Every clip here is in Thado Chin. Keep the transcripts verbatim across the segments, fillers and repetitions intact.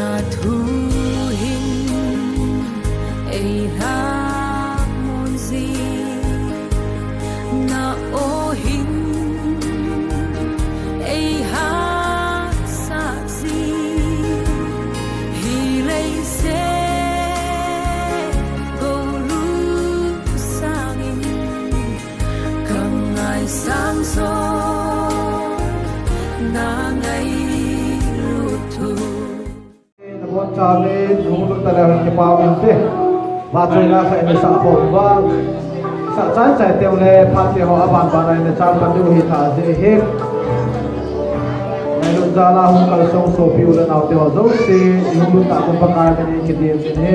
Na thu hin ei lhamon jing, na aw hin ei haksat jing, hi leiset golui sangin ka ngaisang joh na ngailut thu. Nabonchauvin hung lut tale hung kipa uvinte. Vahchoina khat in isah khom uva, isah chai chai teng le phat te ho aban ban a ina chal pan diu hi tha jeh hin, ngailut jal a hung kalsong sopi u le nao te ho jouse, ihung lut tah kum Pakai min in kitem uvin ahi.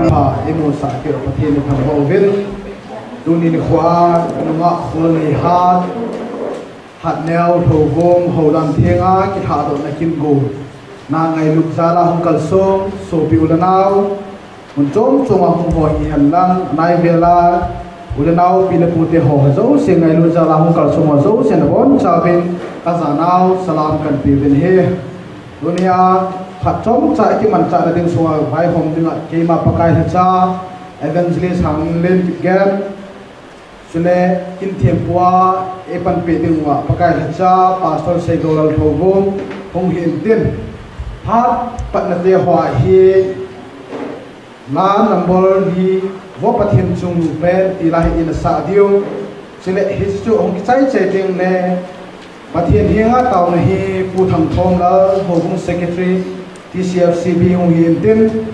Pha imusah keu Pathen ithangvah uvin. Tuni nikho a nungah khol nei hat, Hatneo, Lhouvum, Houlamtheng a kilhahdohna kin go, na ngailut jal a hung kalsong sopi u le nao, mun chom chom a hung ho hihen lang, naivel a u le nao, pi le pu te ho jouse, ngailut jal a hung kalsong ho jouse, nabonchauvin kajanau salam kahin pe uvin ahi. Tunia phat chomcha ikimanchahna ding sunga vaihom dinga keima Pakai lhacha, Evangelist Hanglen Kipgen, chule kin thempu a eipanpi dinga Pakai lhacha, Pastor Seigolal Lhouvum hung hi intin, phat patna te ho hi la number li, Vo Pathen Chungnungpen ti la hi ina sah diu. Chule hiche chu hung kichai chai teng le Pathen henga taona hi Pu Thangthomlal, Houbung Secretary, T C F C B hung hi intin,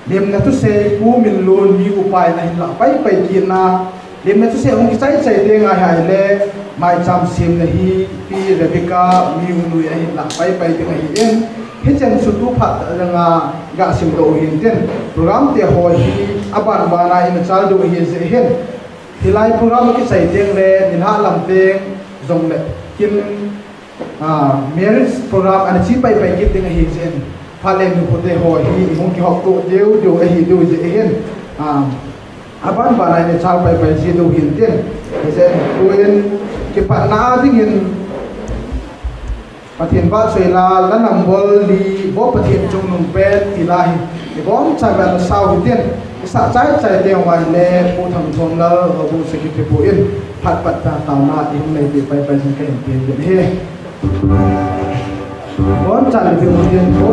limna thusei Pu Minlun, mi upa in ahin lah paipai kitna, limna thusei hung kichai chai teng ahile, maicham semna hi Pi Rebecca, mi unui ahin lah paipai ding ahin, hichan chu tu phat langa ga simdoh u hintin, program te ho hi aban bana ina chaldoh ahi jeh hin, hilai program kichai teng le nilhah lam teng jongle kin, ah, marriage program ana che paipai kit ding ahi jeh in, phat le nikho te ho hi ihung kihoptoh deu deu ahi diu jeh hin, ah, aban bana ina chal paipai ji diu hintin, hijeh in tuin kipatna dingin Pathen vahchoi la, la number li, Vo Pathen Chungnungpen ti la hi ibonchauva ana sao hitin, isah chai chai teng ahile Pu Thangthomlal, Houbung Secretary pu in phat pat a taona ihung neipeh paipai jing kahin pe uvin ahi. Boncha le ding u tin, Vo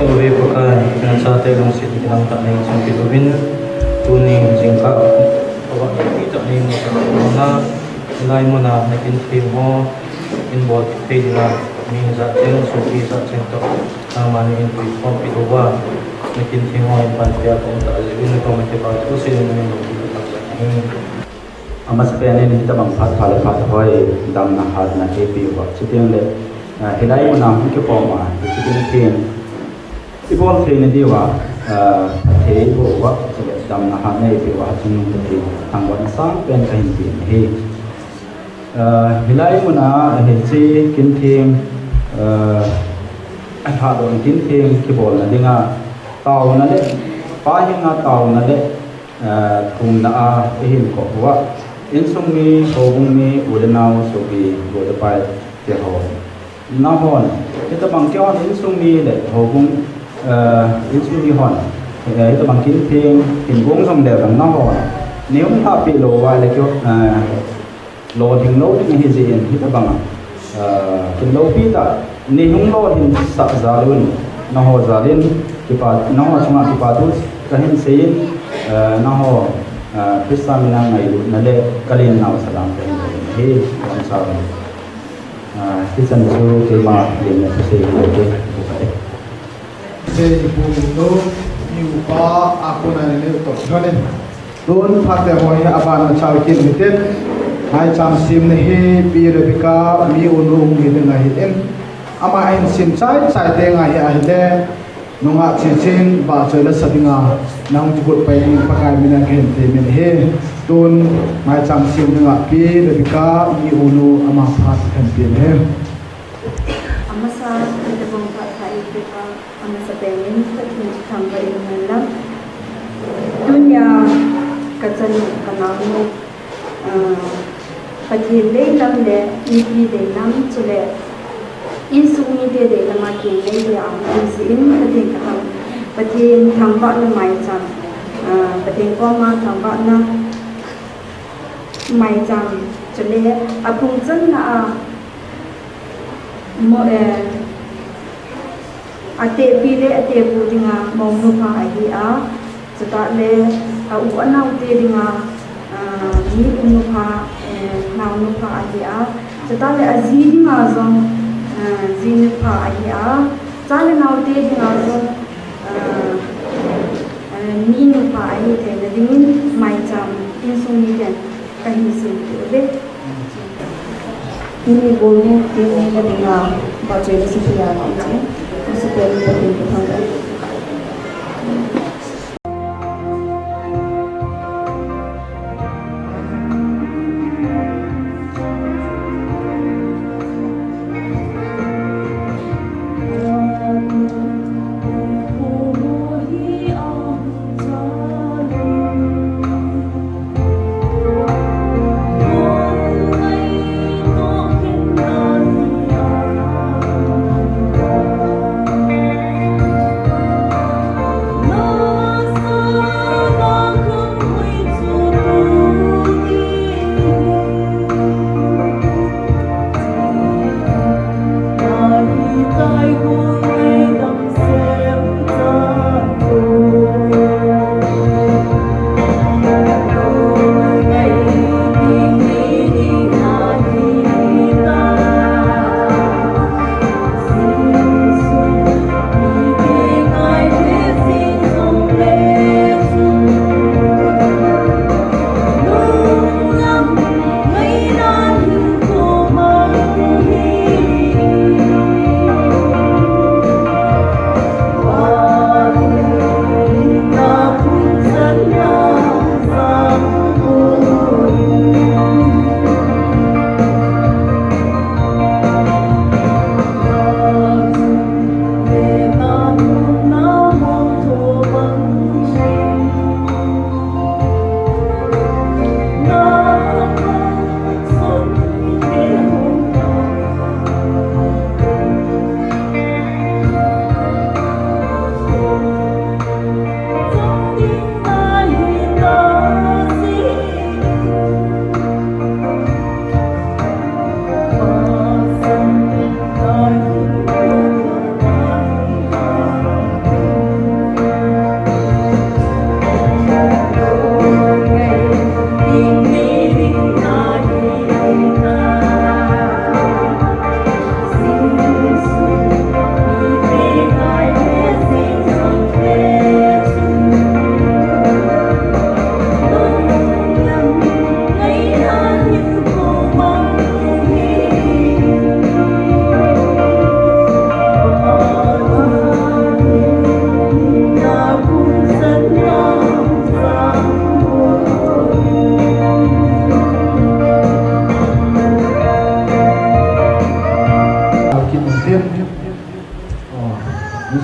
Ave Pakai, nachate lungset in kilang tah nei chun kiluvin, tuni jingkah, ava ipi tah nei mu tah na, hilai muna nakin theng ho, in bol thei dinga, mi jat cheng, sopi jat cheng toh, nangman in puikhom peh uva, nakin theng ho in panpia kom tah jeh in, kom a kipa thu seiyin min lungset in Amasapen in hitabang phat pha le phat hoi damna hatna eipeh uva. Chuteng le, ah, hilai muna hung kikhom a, hiche kin theng ibol theina diuva, ah, phatthei eiboh uva, chule damna hatna eipeh uva, hachungnung Pathen thangvahna sangpen kahin pe ahi. Ah, hilai muna, ah, hiche kin theng, ah, lhadohna kin theng kibolna dinga, taona le, Pa henga taona le, ah, thumna a, eihin kop uva. Insung mi, houbung mi, u le nao, sopi, bu le pai, te ho. Nahon, hitabang keihon insung mi le houbung, ah, insung mi hon, eh, hitabang kin theng, kin gong jong le bang nahon. Nei hung lhahpeh lou uva le keiho, ah, lolhing lou ding ahi jeh in, hitabang a, ah, kin loupi tah, nei hung lolhing sah jal un, nangho jal in, kipa, nangho chunga kipa thu kahin seiyin, ah, nangho, ah, Christa mina ngailutna le kalen nau salam kahin bol in ahi, kamsao in. Ah, hichan chu keima lemna thusei hi lou te, bu khat e. Sei pu nu, mi upa, a kona nei neh u toh lhon in. Tun phat le hoi hi abana chao kit u hite. Maicham semna hi Pi Rebecca, mi u nu hung hi ding ahin. Ama ahin sem chai chai teng ahi ahile. Nungah chechin, vahchoi la sa dinga, nahung kigot pai ding Pakai mina kahin temin ahi. Tun, maicham sem dinga Pi Rebecca, mi u nu ama phat kahin pe in ahi. Amasa, hitabang phat pha eipeh uva, amasapen in Pathen thangvah in umhen lang. Tunia kachanu, kanaonu, ah, Pathen deilam le mipi deilam chule insung mite deilam a keng nei le a um jeh in Pathen kathang, Pathen thangvahna maicham, ah, Pathen koma thangvahna maicham chule aphung channa a mo, eh, Atepi le atepu dinga mou nupha ahi a, chutah le a u anaote dinga, ah, mi u nupha, eh, nao nupha ahi a, chutah le aji dinga jong, ah, ji nupha ahi a, cha le naote dinga jong, ah, ah, mi nupha ahi theina dingin maicham insung miten kahin sem peh uve. Tuni bol nu, tuni na dinga, vahchoi na sipia na um che. Amasapen in Pathen kathangvah in.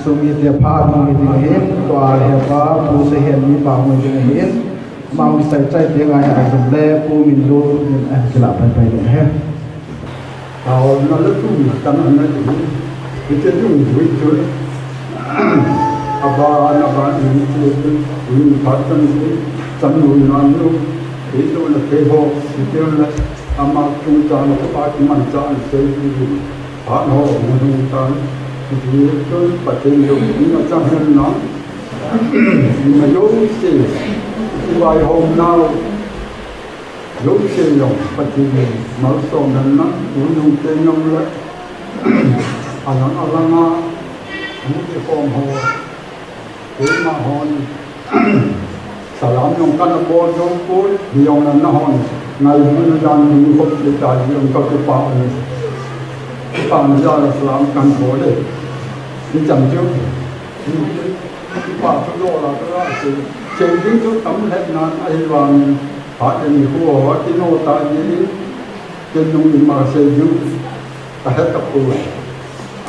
Sum hi te pha hung hi ding ahin, tua hepa Pu Seihen mipa hung hi ding ahin, ama hung kisai chai te ngai a jong le Pu Minlu in a kilah pai pai ding ahi. Taona le tumna kana na ding, hiche dungjui chu, aba na ba ni che ding, ni pha chan ding, chan nu na nu, hiche na te ho, hiche na ama chungchang na pa kimanchah an sei ding. Phat ho hung hung tan, hiche chun Pathen jong in achang hen lang, ima jouse, ivaihom nau jouse jong Pathen in malsom hen lang, tu jong te jong le, alang alang a, hung kikhom ho, keima hon, salam jong kana bol jong poi, hijong le nahon ngailutna dan ding khop le ta jong kakipah e. Kipana jal a salam kana bol e. Hichan chu, kipah thu doh la ka sei, sei ding chu tam lheh nan ahivangin, phat le nikho ho kino ta jin, ken nung ima sei ding kahe tapoi.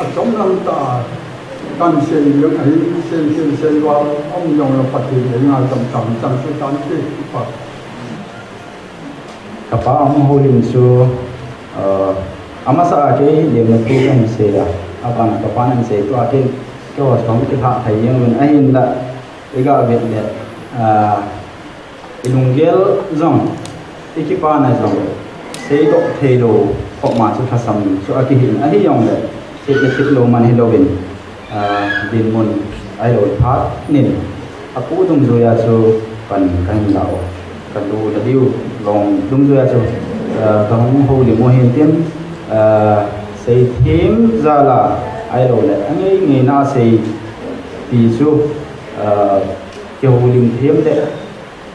Achom lam tah a, kan sei jeng ahi, sei, sei, sei val, um jong le Pathen in ngaidam tam, tam, sei tan te, pa. Kapa ahung houlim chu, ah, amasa a kei lemna thu kahin sei a, aban a kapan ahin sei tua kei, keiho kahung kilhah thei jeng uvin ahinla, iga vet le, ah, ilunggel jong, ikipana jong, seidoh theilou, khopma chu lhasam chu akihin, ahijongle, seidoh theilou man hilouvin, ah, dinmun ahilou phat in, apu dungjuia chu pan kahin lah u, kanu ladiu long dungjuia chu, ah, kahung houlim u hintin, ah, seithem jal a, ahiloule, angei ngeina seipi chu, ah, kihoulim them le,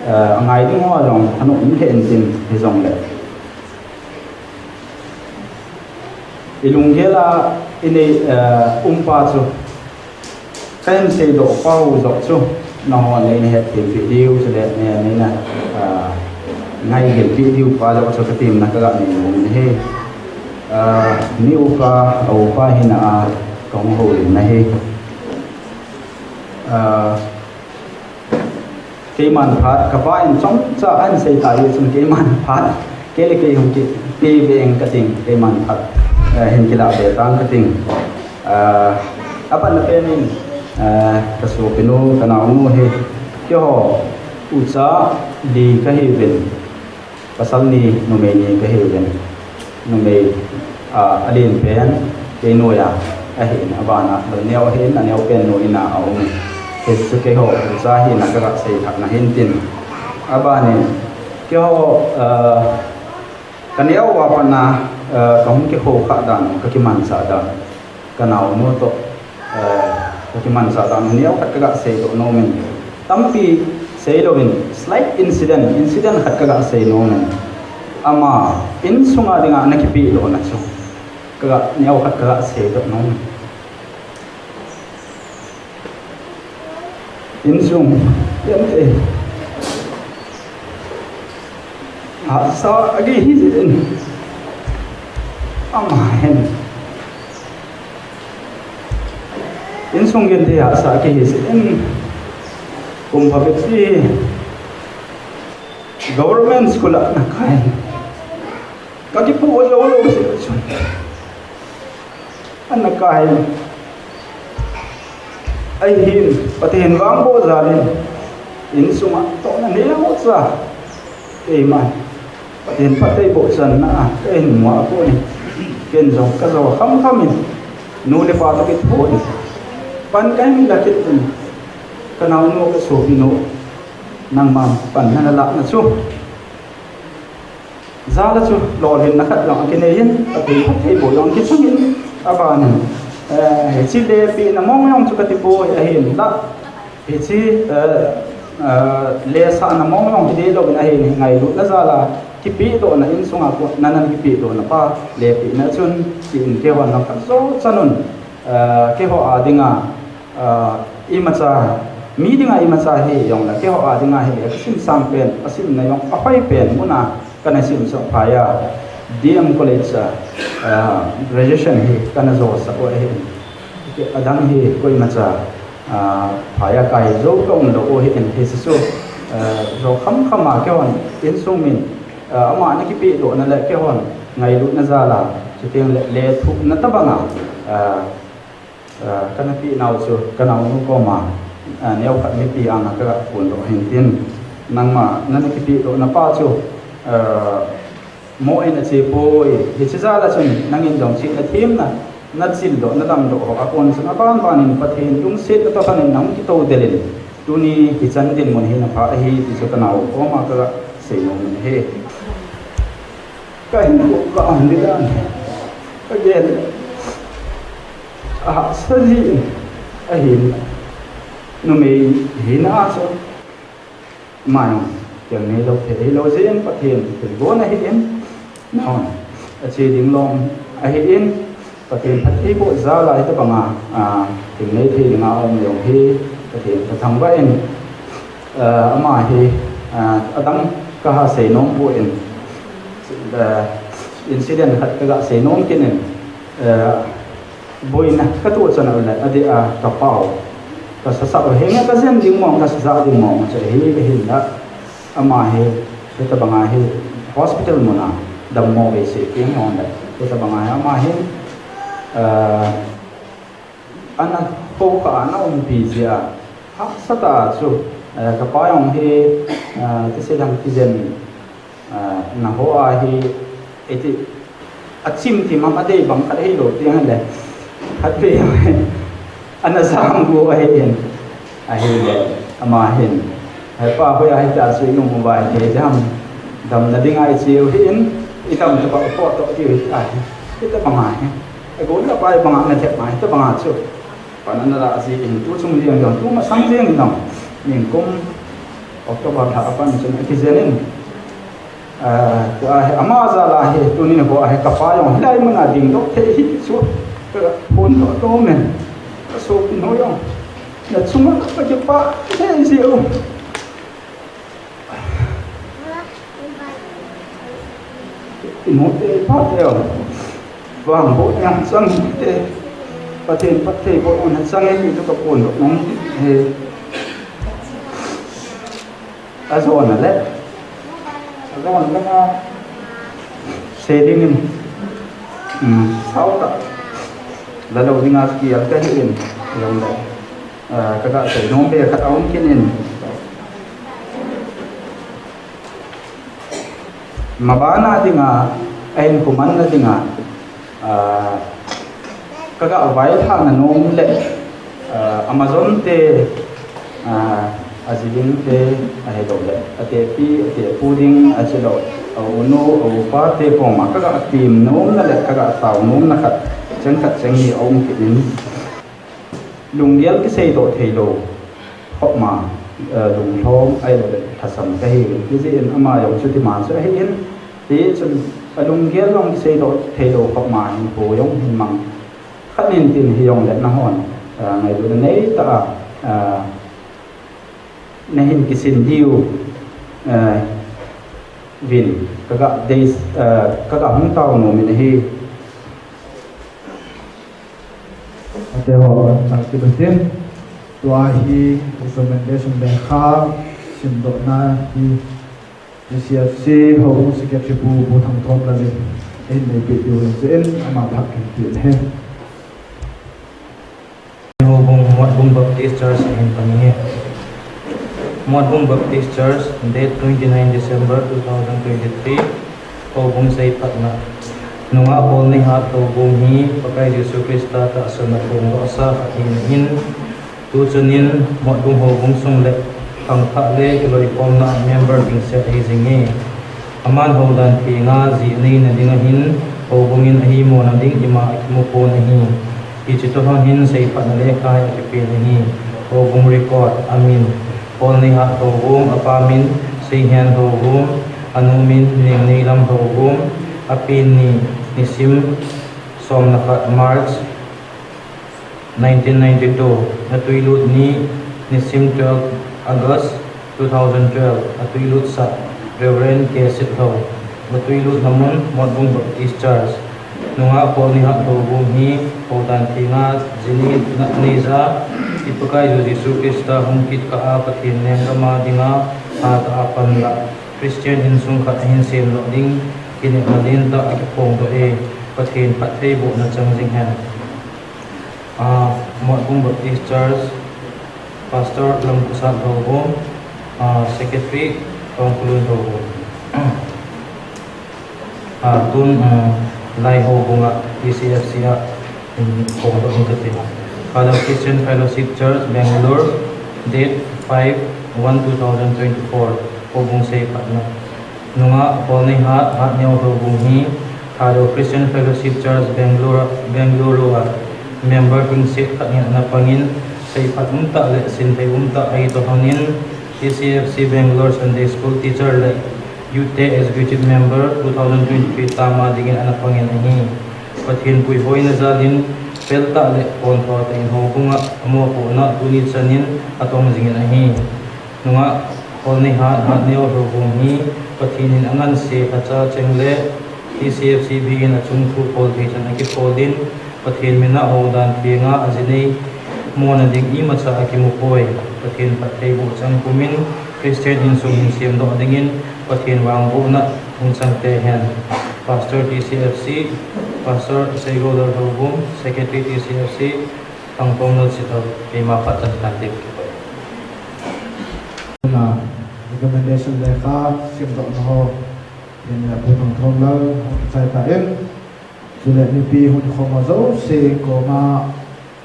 ah, angai ding ho jong thanom um lheh intin hijongle. Ilunggel a inei, ah, umpa chu, kahin seidoh pau joh chu, nahon neina hetthempeh diu chule ne, neina, ah, ngaigilpeh diu pa joh chu katemna kaga nei nom in ahi. Ah, mi upa, a upa hina a kahung houlimna ahi. Ah, keiman phat, kapa in chomcha ahin sei tah jeh chun keiman phat, kei le kei hung kipe veng kating, keiman phat, eh, hin kilah ve tang kating. Ah, apatna pen in, eh, kasopinu, kanaonu hi, keiho ucha li kahiuvin. Pasal ni, numei ni kahiuvin. Numei, ah, alen pen, kei noiya ahin, abana, neo ahin, aneo pen nu ina aum. Hichu keiho ucha hina kaga seilhahna hintin. Abanin, keiho, ah, kaneo uva patna, ah, kahung kikhoukhah dan, kakimanchah dan. Kanaonu toh, eh, kakimanchah dan u neokhat kaga seidoh nomin. Tampi seilouvin, slight incident, incident khat kaga sei nomin. Ama insunga dinga ana kipehdohna chu, kaga neokhat kaga seidoh nomin. Insung, ente. Hahsa agi hijeh in. Ama hin. Insung gente hahsa agi hijeh in. Kum phabep hi. Government school a ana kai. Kakipu lou lou seh chun. Ana kai. Ahin, Pathen vangboh jalin, insunga tohna neocha, keiman, Pathen phattheibohchanna a, kahin mu a kon in, ken jong kajo khamkham in, nu le pa toh kithoin, pan kahin la kit in, kanaonu kasopinu, nangman pan nana lahna chu. Jala chu lolhinna khat jong akinei in, Pathen phattheiboh jong akichang in, abanin, eh, hiche lepehna mong jong chu kati poi ahinla, hiche, eh, eh, lesahna mong jong hi deilouvin ahin, ngailutna jala kipehdohna insunga kon, nana kipehdohna pa lepehna chun, tin keihon jong kajo chanun, eh, keiho a dinga, Ah, imacha, mi dinga imacha hijongle, keiho a dinga hile, kasim sang pen, asimna jong ahoi pen, muna kana simsah phai a, D M College a, ah, graduation hi kana josah u ahi. Adang hi koimacha, ah, phaiya kai jou kaum lou u ahin, hiche chu, ah, jou khamkham a keihon insung min, ah, ama ana kipehdoh na le keihon ngailutna jal a, chuteng le lethuhna tobang a, ah, ah, kana peh nau chu kanaonu koma, ah, neokhat mipi anga kaga phondoh ahin tin, nangma nana kipehdoh na pa chu, ah, Mo in ache poi, hiche jal a chun nangin jong chihna themna, nachildoh, nadamdoh ho a kon chun aban ban in Pathen lungsetna tobang in nahung kitou del in, tuni hichan dinmun hi napha ahi ti chu kanao koma kaga seinom in ahi. Kahinkho ka-an ding dan hi kagel ahahsa jin ahin, numei hina a chu Ama jong, kel neilou thei hilou jeh in Pathen thilgon ahin, nahon, ache ding lom ahin, Pathen phattheiboh jal a hitobang a, a, thil nei thei dinga aum jong hi, Pathen kathangvah in, a, ama hi, a, adang kaha seinom poi, a, incident khat kaga seinom kit in, a, Boina katoh chan u le, adeh a kapao. Kasasah u, henge kajen ding mong, kasasah ding mong, chu hi, hinla, ama hi, hitobang a hi, hospital mun a, dammo veise teng hon le, hitobang a hi, ama hi, ah, ana khoukhah a ana umpi jeh a, hahsa tah a chu, eh, kapa jong hi, ah, kisei dang kijen, Ah, naho a hi, iti, achim tim ham adei bang khat hilou ti hile. Khatvei ana jam gu ahin. Ahile, ama hin. Hepa hoi ahi ta chu inung uvai te jam. Damna dinga icheu hin, idam tobang photo ti hi ahi. Hitobang ahi. Agol la pai bang a na thep ma, hitobang a chu. Pan ana la ji in tu chung jeng jong, tu masang jeng jong. Ningkum October lha a pan chun akijen in. Ah, tua hi ama jal a hi, tuni nikho a hi kapa jong hilai mun a dingdoh thei hi chu. Ka phone doh doh men. Ka sopi nu jong. Na chunga ka kipah thei jeh u. Imote phat leu. Vangboh jeng chang te. Pathen phattheiboh jong chang e ti chu ka phone doh nom e. Ajona le. Ajona le nga. Sei ding in. Hmm, sao ta. La lo ding a kial kahi in. Jong le. Ah, kaga seinom be khat aum kit in. Mabana dinga, ahin kumanna dinga, ah, kaga vailhahna nom le, ah, Amazon te, ah, aji ding te, ahilou le, atepi, atepu ding, achilou, a unu, a upa te koma, kaga tim nomna le, kaga tao nomna khat, cheng khat cheng ni aum kit in. Lunggel kiseidoh theilou khopma, eh, lunglhom ahilou le lhasam kahiuvin, hijeh in ama jong chutima chu ahin, hichun alunggel jong kiseidoh theilou khopma hinkho jong hin mang khat in tin hijongle nahon, eh, ngailutna neitah a, eh, nahin kisin diu, eh, vin kaga dei, eh, kaga hung tao nomin ahi. Ate ho, chang kit utin. Tua hi recommendation lekha simdohna hi G C F C Houbung Secretary Pu, Pu Thangthom Lalin ahin neipeh diu ahin, ama phat kahin pe ahi. Houbung, Motbung Baptist Church ahin pan ahi. Motbung Baptist Church, date twenty-nine December two thousand twenty-three, Houbung seiphatna. Nungah Paul Neihat Houbung hi Pakai Jesu Christa tahsanna phongdohsa khat ahin, tuchun in Motbung Houbung sung le khangthah le kiloikhomna member dingset ahi jinge. Aman houdan penga jih neina dinga hin, houbung in ahimona ding ima akimu pon ahi. Hiche toh hin seiphatna lekha hi akipen ahi. Houbung record, amin, Paul Neihat Houbung, apa min, Seihen Houbung, anu min, Nengneilam Houbung, apen ni, nisim, som le khat March, nineteen ninety-two, atuilut ni, nisim twelve August two thousand twelve, atuilutsah Reverend K Sitlhou, atuilutna mun Motbung Baptist Church. Nungah Paul ni hat lo bung hi, Paul dan thinga, jini na ni ja, i Pakai Jesu Christa hung kit ka a Pathen neng kama dinga, ha ta a pan la. Christian insung khat ahin sem lo ding, kine malin ta a kipong do e, Pathen phat thei bo na chang jing hen. Ah, Motbung Baptist Church, Pastor Lamkusat Lhobom, ah, Secretary Tongkulun Lhobom. Ah, tun, ah, Lai Hobung a T C F C a, um, kong to hung kati. Father Christian Fellowship Church, Bangalore, date five one two thousand twenty-four, Hobung sei patna. Nungah Paul ni hat, hat neo Hobung hi, Thadou Christian Fellowship Church, Bangalore, Bangalore a member hing set khat ngin ana pangin, sei phat um ta le sin thei um ta ahi to hangin, T C F C Bangalore Sunday School teacher le Youth Day Executive Member two thousand twenty-three tama dingin ana pangin ahi. Pathen puihoina jalin, pel ta le pon tho ta in Hobung a, amo po na tuni chanin atong jingin ahi. Nungah Paul ni hat, hat neo Hobung hi, Pathen in angan se khacha cheng le, T C F C bingin achung thu Paul thei chan a kipawl din, Pathen mina ho dan thinga ajinei mona ding imacha akimu poi. Pathen phat thei bo chang kumin Christian insung hin siam doh dingin Pathen vangbohna hung chang te hen. Pastor T C F C, Pastor Seigo Lal Hobung, Secretary T C F C, Thangthom Lal Sithal, keima phat chan kan tip kipoi. Na recommendation lekha sim doh na ho. Ina pu Thangthom Lal, hung kichai ta in. Chule mipi hung khom ho jouse koma,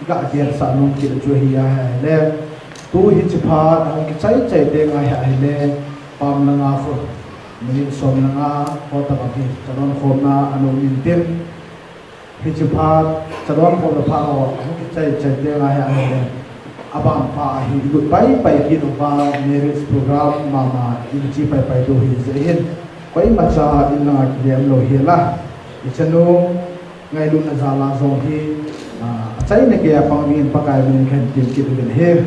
ga kiam sa nung kit chu hi a hi le. Tu hi chipha, hung kichai chai te ngai hi a hi le. Pam na nga khu, minute som na nga, ho ta bang hi, ka don khom na, anu min tin. Hichi phat, chadon khom na phat ho, hung kichai chai te ngai hi a hi le. Abang pha hi, i lut pai pai kit uva, marriage program mama, in chi pai pai tu hi je hin. Koimacha in langa kidem lo hi la. I chanu, ngailutna jala jong hi, ah, achaina kei a pang dingin Pakai min khen tin kit uvin hi.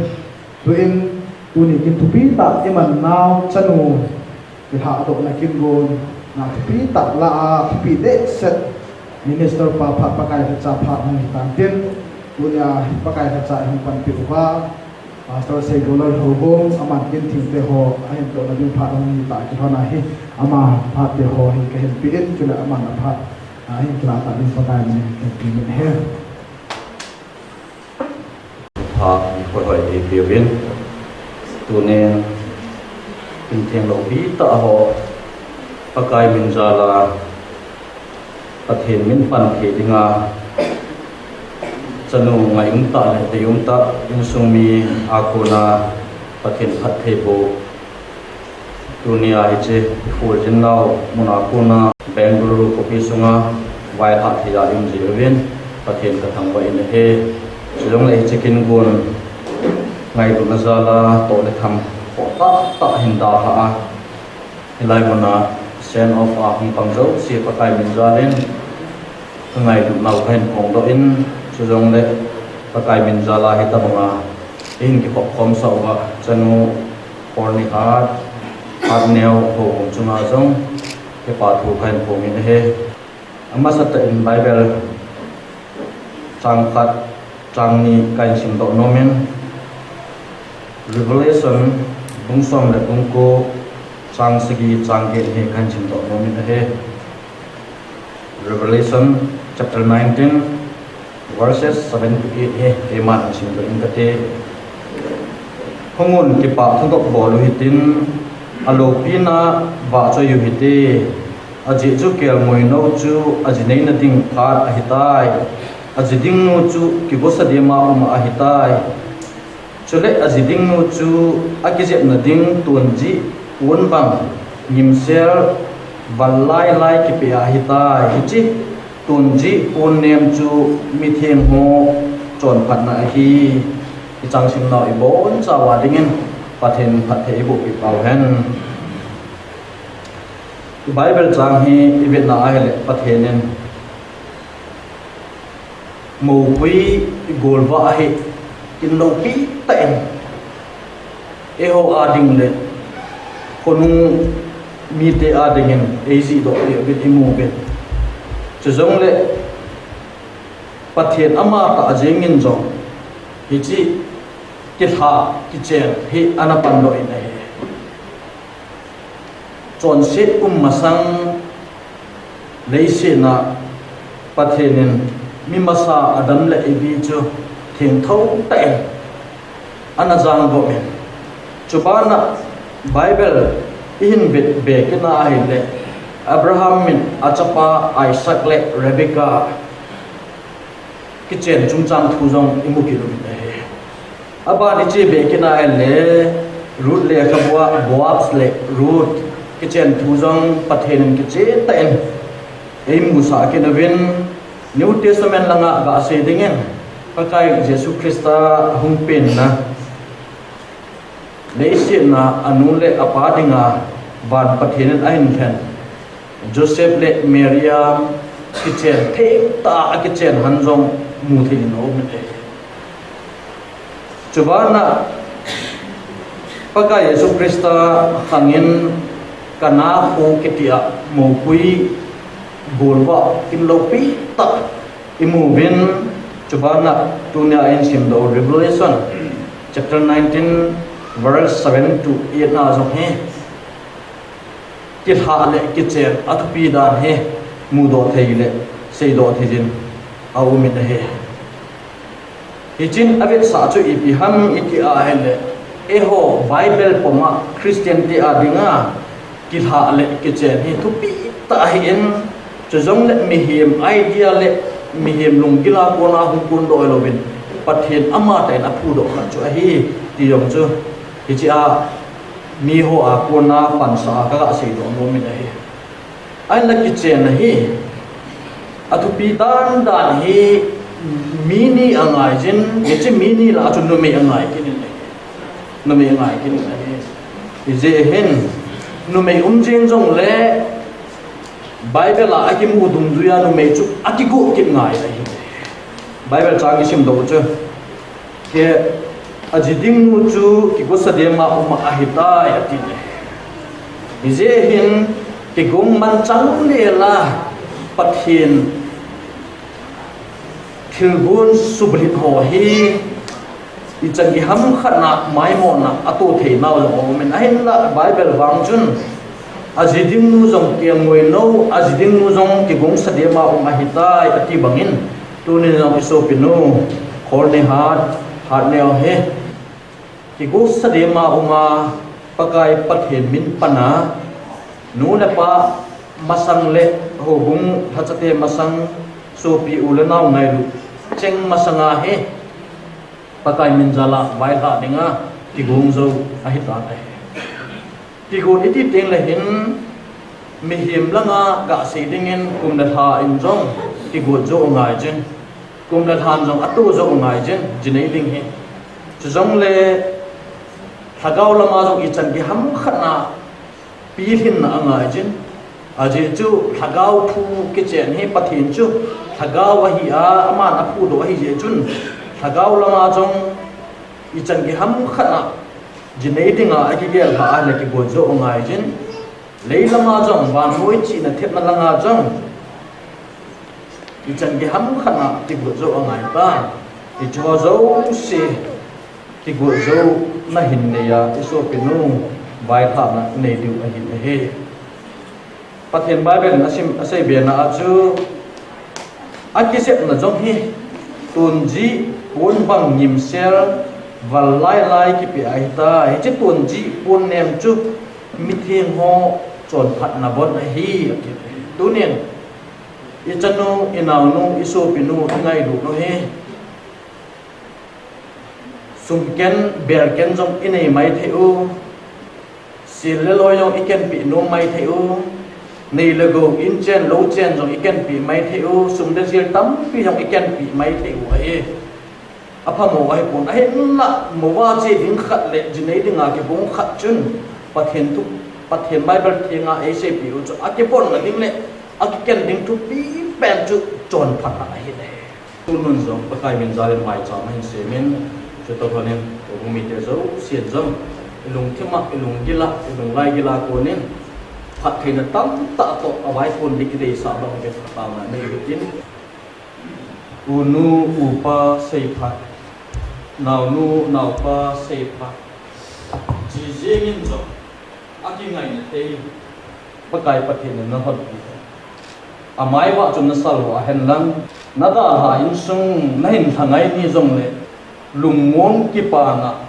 Tuin, tuni kin thupi tah i man nau chanu, kilhahdohna kin gon, na thupi tah la a, thupi dehset, Minister pa phat Pakai lhacha phat hung hi tan tin, tunia Pakai lhacha hung panpi uva, Pastor Seigoloi Houbung, aman kin thingte ho, ahin tohna ding phat hung hi ta kilhona hi, ama phat te ho hi kahin pe in, chule aman aphat, ahin kilah ta ding Pakai min kahin pe in ahi. Pha mi hoi hoi eipeuvin. Tunin, in theng loupi tah ho, Pakai min jala, Pathen min pan thei dinga, chanu ngai um tah le dei um tah, insung mi a kona Pathen phattheiboh. Tunia hiche i khol jing nau mun a kona Bengaluru khopi sunga vaihah thei a i um jiuvin Pathen ka thangvah in ahi. Chujongle hiche kin gon ngailutna jala toh le tham khoh tah tah hin dalha a, hilai muna send off a hung pang jouse Pakai min jalin ka ngailut nau kahin phongdoh in, chujongle Pakai min jala hitobanga eihin kikhop khomsah uva chanu Paul ni hat, hat neo Houbung chunga jong kipa thu kahin phong in ahi. Amasatah in Bible chang khat, chang ni kahin simdoh nom in, Revelation bung som le bung ko, chang sagi, chang get hi kahin simdoh nom in ahi. Revelation chapter nineteen, verses seven to eight hi keiman simdoh in kate. Hung un, kipah thudop bol u hitin, aloupina vahchoi u hite. Ajeh chu kelngoi nou chu aji neina ding phat ahitai. Aji ding nu chu kigosa dema uma ahitai. Chule aji ding nu chu akijepna ding tonjih pon bang ngimsel val lai lai kipeh ahitai. Hiche tonjih pon nem chu mitheng ho chonphatna ahi. I chang simnau i bonchauva dingin Pathen phatthei eiboh peh pau hen. I Bible chang hi i vetna ahile Pathen in moupui i golvah hi kin loupi tah in eiho a ding le khonung mite a dingin eijihdoh peh uvin i mu uvin. Chujongle Pathen ama tah jeng in jong hiche kilhah kichen hi ana pan doh in ahi. Chonset um masang leiset a Pathen in mi masa Adam le Evi chu thengtho tah in ana jang gom in. Chubana Bible ihin vet be kit na ahile Abraham in achapa Isaac le Rebecca kichen chungchang thu jong imu kit u ahi. Aban iche be kit na ahile Ruth lekhabua Boaz le Ruth kichen thu jong Pathen in kiche tah in eimusah kit uvin, New Testament langa gasei dingin Pakai Jesu Christa hung penna leiset a anu le apa dinga van Pathen in ahin lhen Joseph le Maria kichen thengtah a kichen han jong mu thei in aum in ahi. Chubana Pakai Jesu Christa hangin Kana kho kiti a moupui golvah kinloupi tah imu uvin, chubana tunia ihin simdoh Revelation chapter nineteen verse seven to eight na jong hi kilhah le kichen athupi dan hi mudoh thei le seidoh thei jin aum in ahi. Hichun avetsah chu ipi ham iti ahile, eiho Bible puma Christian te a dinga kilhah le kichen hi thupi tah ahin, chujongle mihem idea le mihem lunggil a kona hung kondoh louvin Pathen ama tah in aphudoh khat chu ahi ti jong chu hiche a miho a kona pansah a kaga seidoh nom in ahi. Ahinla kichen ahi. Athupi dandan hi mi ni angai jin, hiche mi ni lah a chu numei angai kit in ahi. Numei angai kit in ahi. Hijeh hin numei um jeng jongle Bible a akimu dungjuia numei chu akigoh kit ngai ahi. Bible chang isimdoh chu, kei, aji ding nu chu kigosa dema uma ahitai, ati le. Hijeh hin kigong manchang lela Pathen thilgon subulhit ho hi ichan iham khat na maimona ato thei nau jong aumin, ahinla Bible vang chun aji ding nu jong kelngoi nou, aji ding nu jong kigongsa dema um ahitai ati bangin, tunin jong isopinu Corney Hart, Hart Neal hi kigongsa dema uma, Pakai Pathen min pana, nu le pa masang le houbung lhachate masang, sopi u le nao ngailu cheng masanga hi Pakai min jala vailhah dinga kigong jou ahitai. Kigon iti tengle hin mihem langa gasei dingin kum le lha in jong kigon jou angai jin, kum le lhan jong ato jou angai jin, jinei ding hi. Chujongle lhagao lama jong ichan kiham khat na pilhinna angai jin. Ajeh chu lhagao thu kichen hi Pathen chu lhagao ahi a, aman aphudoh ahi jeh chun lhagao lama jong ichan kiham khat na jinei dinga akigel lhah a le kigon jou angai jin. Leilama jong vannoi chihna thepna langa jong ichan kiham khat na kigon jou angai ta. Hicheho jouse kigon jouna hin neiya isopinu vailhahna nei diu ahin ahi. Pathen Bible in asim, asei bena a chu akisepna jong hi tonji pon bang ngimsel val lailai kipe ahitai. Hiche tonji pon nem chu mitheng ho chonphatna bon ahi, ati. Tunin ichanu, inaonu, isopinu, ingailutnu hi sum ken, bel ken jong inei maithei u, sil le loi jong ikenpeh nom maithei u, nei le gou, inchen louchen jong ikenpeh maithei u, sum le jil tampi jong ikenpeh maithei u ahi. Aphamo ahipon, ahinla mouva che ding khat le jinei dinga kigong khat chun Pathen thu, Pathen Bible thenga eiseipeh u chu akibolna ding le akiken ding thupi pen chu chonphatna ahi. Tunung jong Pakai min jalin maicham ahin semin, chutoh lhonin houbung mite jousen jong ilungthima, ilunggila, ilunglai gila konin phattheina tamtah toh avaiphon ding ideisah bang uvin phattheina nei utin. Unu, upa seiphat, naonu, naopa seiphat, chi jingin jong akingaina thei Pakai Pathen in nahonpi hen. Amai vah chun nasal ho ahen lang, nadalha insung nahin lhangai ni jongle, lungmon kipana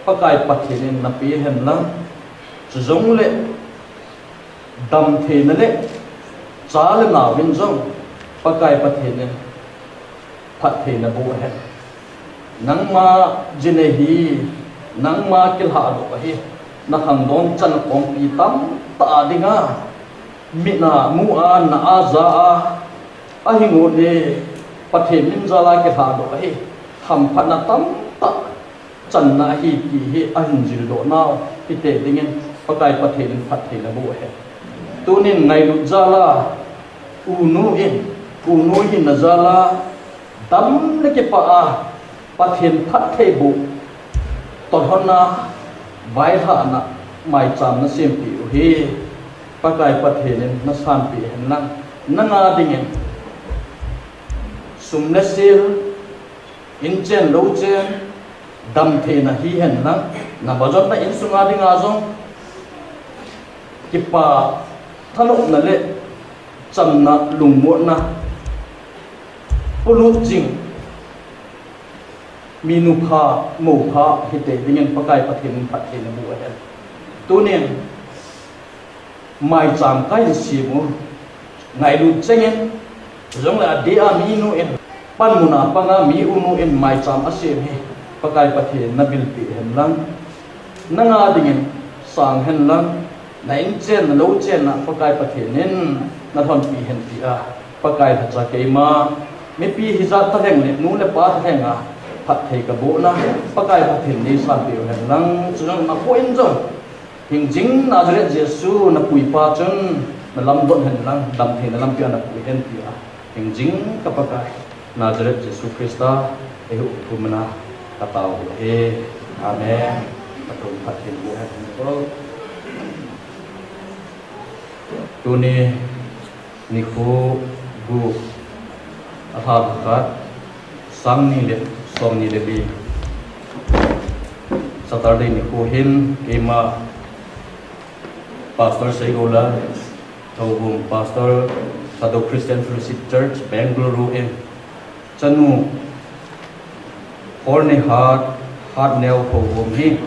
Pakai Pathen in napeh hen lang, chujongle damtheina le cha le naovin jong Pakai Pathen in phatthei naboh hen. Nangma jinei hi, nangma kilhahdoh hi, nakhangdong chan khompi tamtah a dinga, mit a mu a, na a ja a, ahingot le Pathen min jal a kilhahdoh hi, hamphatna tamtah channa ahi ti hi ahin jildoh nau hite dingin Pakai Pathen in phatthei naboh hen. Tunin ngailut jal a, unu in, unu hinna jal a, dam le kipah a, Pathen phatthei boh, tohonna, vailhahna, maicham nasempeh u hi, Pakai Pathen in nasanpeh hen lang, nanga dingin sum le sil, inchen louchen, damtheina hihen lang, nabajotna insunga dinga jong kipa thanopna le chamna lungmonna polut jing, minu pha, mou pha hite dingin Pakai Pathen in phatthei naboh hen. Tunin maicham kahin sem u, ngailut chengin, chujongle adeh a minu in, panmun a panga mi unu in maicham asem hi Pakai Pathen in nabilpeh hen lang, nanga dingin sang hen lang, na inchen, na louchen a Pakai Pathen in nalhonpi hen tia, Pakai lhacha keima, mipi hijat thalheng le nu le pa thalheng a phatthei kabohna, Pakai Pathen in neisanpeh u hen lang, chujong nakho in jong, hingjing Nazareth Jesu napuipa chun nalamdot hen lang, damtheina lampi a napui hen tia, hingjing ka Pakai, Nazareth Jesu Christa, eihuhhingpu mina katao u ahi. Amen. Pathen phatthei boh hen. Tuni nikho gup, alha khat, sang ni le som ni le li, Saturday nikho hin keima Pastor Seigola Thoubung, Pastor, Sadou Christian Fellowship Church, Bengaluru in chanu Hornihat Hatneo Thoubung hi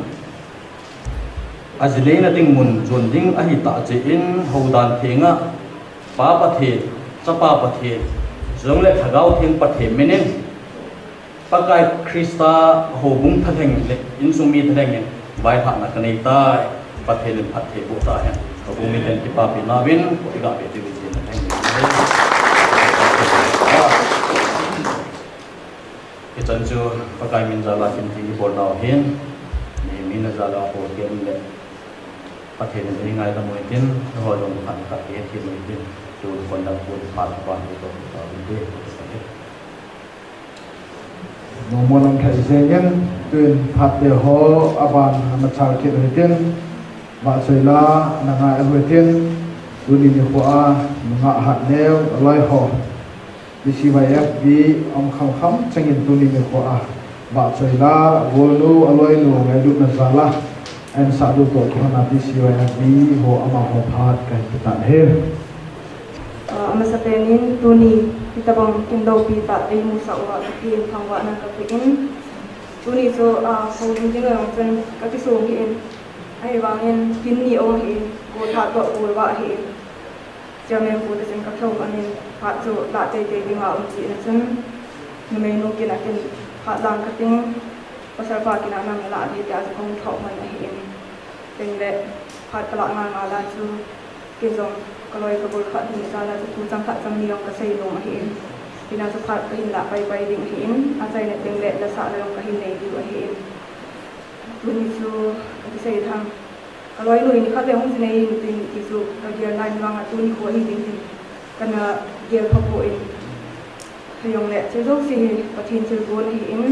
ajineina ding mun jon ding ahitah jeh in houdan thenga Pa Pathen, Chapa Pathen, chujongle Lhagao Theng Pathen minin Pakai Christa houbung thalheng le insung mi thalheng in vailhahna kanei tai. Pathen in phatthei boh tahen. Houbung miten kipapi nauvin, koi gah be diuvin tin thalheng. Hichan chu Pakai min jal a kin theng ibol nau hin, mi, mi na jal a bol kem le Pathen in eingaidam u hitin, nangho jong phat khat kihethem u hitin, tun conduct pun phat pan u toh tauvin te. Nungmo nung thei jengin, tuin phat te ho aban ana chal kit u hitin, vahchoi la ana ngai u hitin, tuni nikho a nungah Hatneo aloi ho, T C Y F B um khamkham chengin tuni nikho a vahchoi la, golnu, aloinu, ngailutna jal a, ahinsah diu toh kilhon a T C Y F B ho amaho phat kahin pe tan ahi. Ah, amasapen in tuni hitobang kin loupi tah eimusah uva Pathen thangvahna kapeh in, tuni chu, ah, houin ding jong chun kakisong hih in, ahivangin kin ni aum ahin, golthat toh golvah ahin, Chairman pu te chun kakihou manin, phat chu lah teitei dinga um cheh in achun, numeinu kin a kin phat lang kating, pasal pa kin a nang lah ding tia chu kahung thot man ahin. Tengle phat kalah ngal ngal a chu, kei jong kaloi kagol khat hung jal a chu thu chang khat chang ni jong kasei nom ahin. Kin a chu phat kahin lah paipai ding ahin, achaina tengle lasah na jong kahin nei diu ahin. Tuni chu kakisei thang. Kaloinu in nikhat vei hung jinei in tin ti chu kagel nai vang a tuni kho ahi ding hin kana gel pha poi. Hijongle hiche jouse hi Pathen thilgon ahin,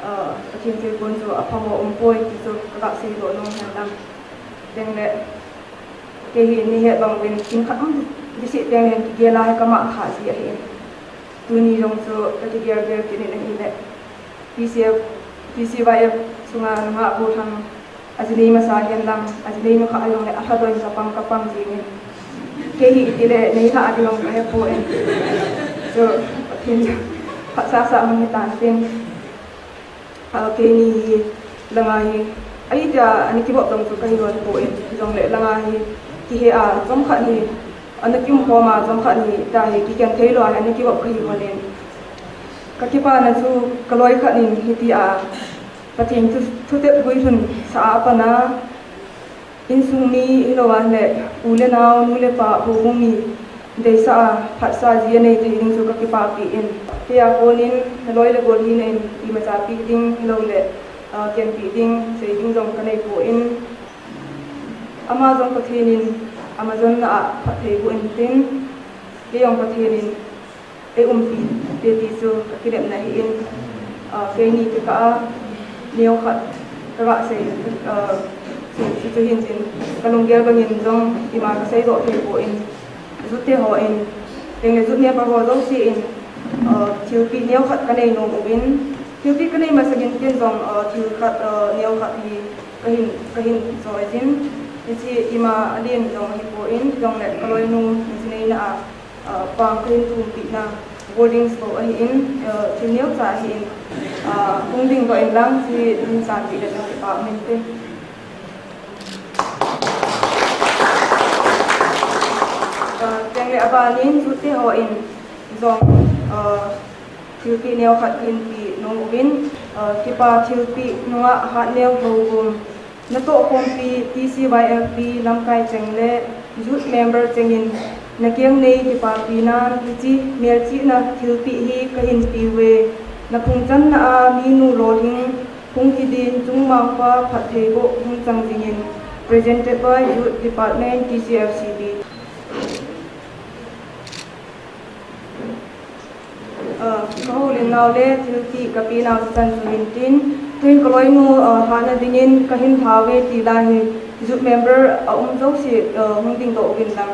ah, Pathen thilgon chu apha ho um poi ti chu kaga seidoh nom hen lang. Tengle kei hi neihet bang uvin thil khat um ding seh tengle kigel a hi kamang kha ji ahin. Tuni jong chu ka kigel gel kit in ahile, T C F, T C Y F sunga nungah gollhang a ji nei masa hen lang, a ji nei nu kha a jong le a lha doh in ka pang, ka pang jing in. Kei hi iti le nei lha a ding jong ka he poi. Chu Pathen phatsah sa hung hi tan tin. Ah, keini hi langa hi, ahi tia ana kivop jong chu ka hi lhon poi, jong le langa hi kihe a, chomkhat hi ana kium khom a, chomkhat hi tia hi kikhen thei lou a hi ana kivop ka hi lhon in. Ka kipana chu ka loi khat in hiti a, Pathen thu, thutep guilhun sa a pat a, insung mi hilou a le, u le nao, nu le pa, houbung mi deisah a, phatsah ji a nei thei ding chu ka kipah pi in. Kei a kon in, loi le gol hina in, imacha peh ding hilou le, ah, khenpeh ding, sei ding jong ka nei poi. Ama jong Pathen in, ama jonna a phatthei boh in tin, kei jong Pathen in ei umpi te ti chu ka kinepna ahi in, ah, keini kikah a neo khat ka ga sei, ah, chu, chu, chu hin tin, ka lunggel bang in jong ima ka sei doh thei poi, Youth te ho in, teng le Youth member ho jouse in, ah, thilpeh neo khat ka nei nom uvin, thilpeh ka nei masang in ken jong, ah, thil khat, ah, neo khat hi ka hin, ka hin joi jin, hiche ima alen jong ahi poi, jong le ka loinu, hiche neina a, ah, pang ka hin thumpeh na, boarding school ahi in, ah, thil neocha ahi in, ah, hung dingdoh in lang, hiche hin sanpeh le jong kipah um inte. Ah, teng le aban in Youth te ho in jong, ah, thilpeh neo khat ka hin pe nom uvin, ah, kipa thilpeh nungah hat neo houbung, natoh khompi T C Y F P lamkai cheng le Youth member cheng in nakeng nei kipapina hiche melchihna thilpeh hi ka hin pe uve. Naphung channa a minu lolhing hung hi din, chungmangpa phattheiboh hung chang dingin. Presented by Youth Department, T C F C B. Ah, ka houlimnau le thilpeh ka penau chan chu hin tin, tuin ka loinu, ah, hatna dingin ka hin lhau ve ti lai hi, Youth member a um jouse, ah, hung dingdoh uvin lang.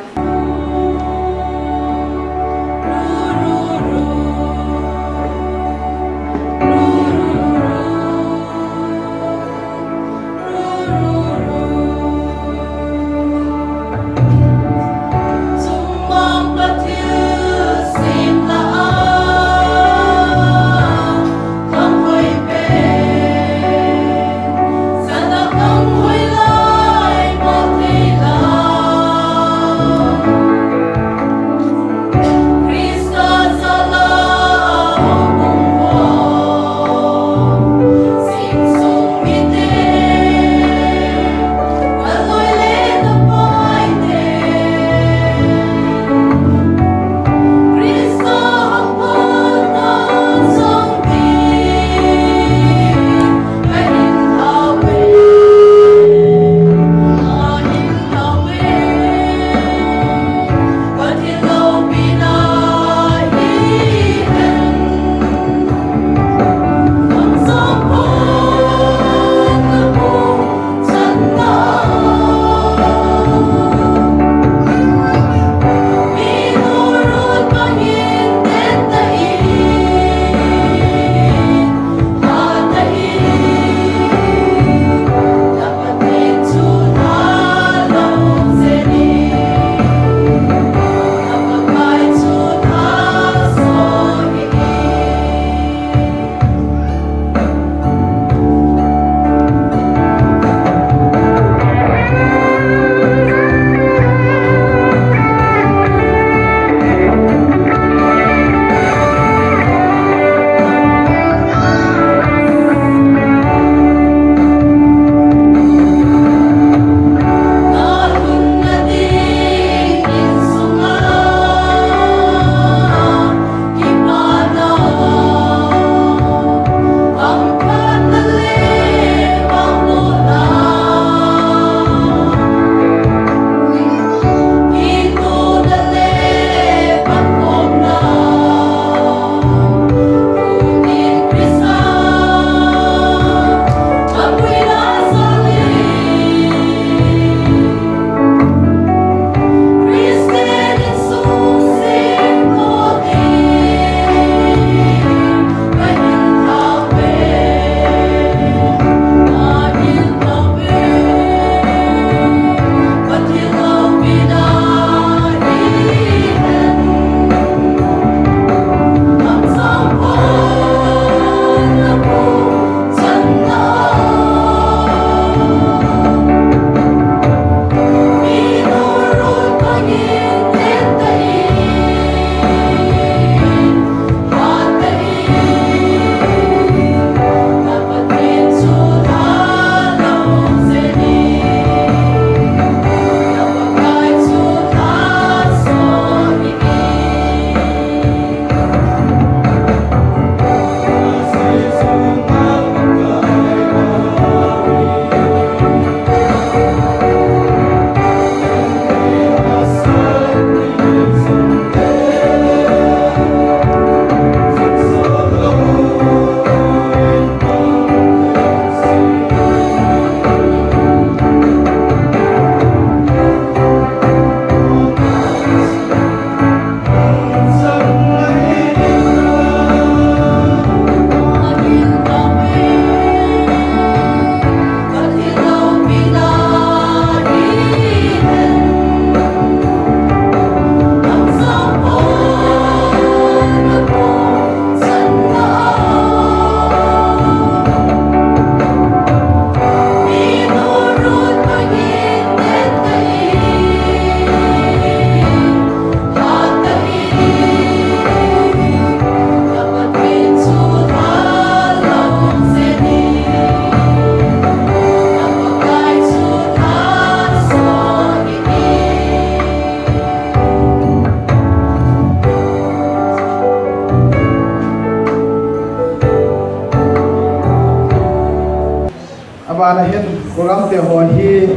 Ana hin program te ho hi,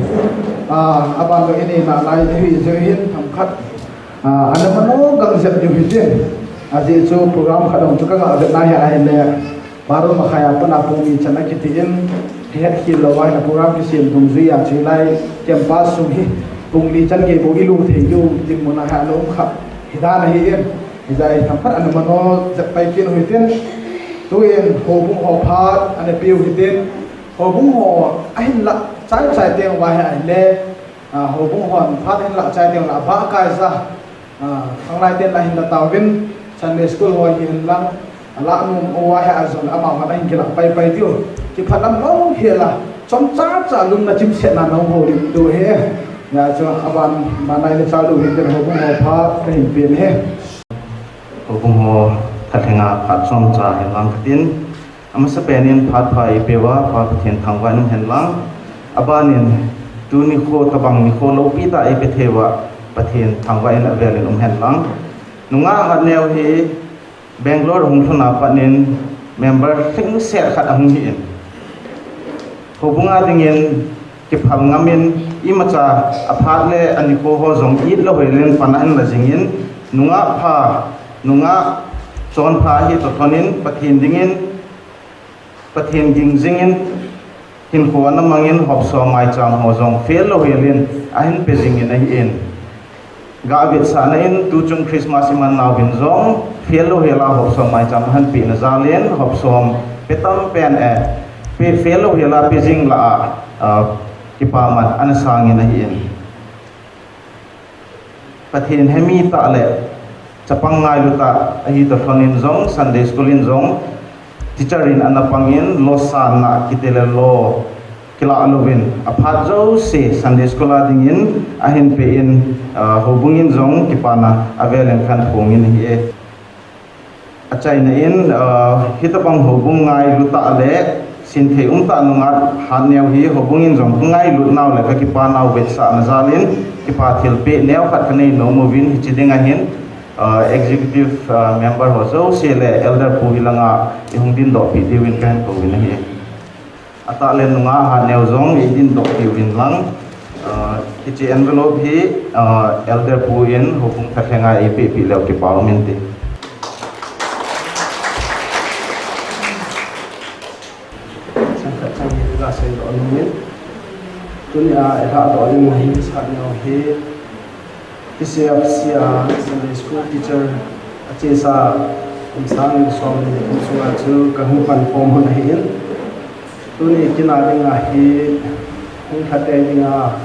ah, aban lo ini na lai hi jeh hin themkhat, ah, ana mano gang jep diu hitin. Ajeh chu program khat dong chu ka ga vet na hi ahile, Baron makhai a pat a pung ni chan akiti in, hihet khel lou a hin program kisem dungjui a chu lai campus sung hi pung li chan gei bou ilut thei diu dinmun a hi ana um kha. Hidan ahi in, hijeh a hi themkhat ana mano jep pai kit u hitin, tuin houbung ho phat ana pe u hitin, houbung ho ahin lah chai chai teng uva hi ahile, ah, houbung hon phat ahin lah chai teng uva bah kai ja, ah, khanglai ten lah ahin la tauvin, Sunday school ho hi hin lang, alah nom uva hi ajong amahon ahin kilah pai pai diu. Kiphat lam long hi la, chomcha cha lungna chimsetna nahung houlim diu ahi. Hijeh chun aban, ban a i le chal diu hitin houbung ho phat kahin pe ahi. Houbung ho thalhenga phat chomcha hin lang katin. Amasapen in phat pha eipeuva Pa Pathen thangvah in um hen lang. Aban in tuni kho tobang nikho loupi tah eipe theiuva Pathen thangvah in avel in um hen lang. Nungah Hatneo hi Bangalore hung lhun a pat in member lhingset khat ahung hi in, houbung a dingin kiphal ngam in, imacha aphat le anikho ho jong it lou hel in pan ahin la jing in, nungah pha, nungah chonpha ahi toh lhon in Pathen dingin, Pathen ging jing in, hinkho ana mang in, hopsom maicham ho jong fail lou hel in ahin pe jing in ahi in. Ga vetsahna in tuchung Christmas iman nau hin jong fail lou hel a hopsom maicham ahin peh na jal in, hopsom pe tam pen, eh, pe fail lou hel a pe jing lah a, ah, kipaman ana sang in ahi in. Pathen hemi tah le chapang ngailu tah ahi toh lhon in jong, Sunday school in jong teacher in ana pang in, losanna kiti le lo kilah louvin, aphat jouse Sunday school a dingin ahin pe in, ah, houbung in jong kipana avel in khan phong in ahi e. Achaina in, ah, hitobang houbung ngailu tah le sinthei um tah Nungah Hatneo hi houbung in jong kangailut nau le kakipa nau vetsahna jal in kipa thilpeh neo khat kanei nom uvin, hiche ding ahin, ah, executive, ah, member ho jouse le elder pu hilanga ihung dindoh peh diuvin kahin kouvin ahi. Atah le Nungah Hatneo jong eidindoh peh uvin lang, ah, hiche envelope hi, ah, elder pu in houbung thalhenga eipeh peh leu kipa um inte. Chang khat chang ni ga seidoh nom in. Tunia ilhahdoh ding u hi Miss Hatneo hi T C F C a Sunday school teacher achesa kum sang ni le som ni kum sunga chu kahung pankhom u ahi in. Tuni kin a dinga hi hung lhatei dinga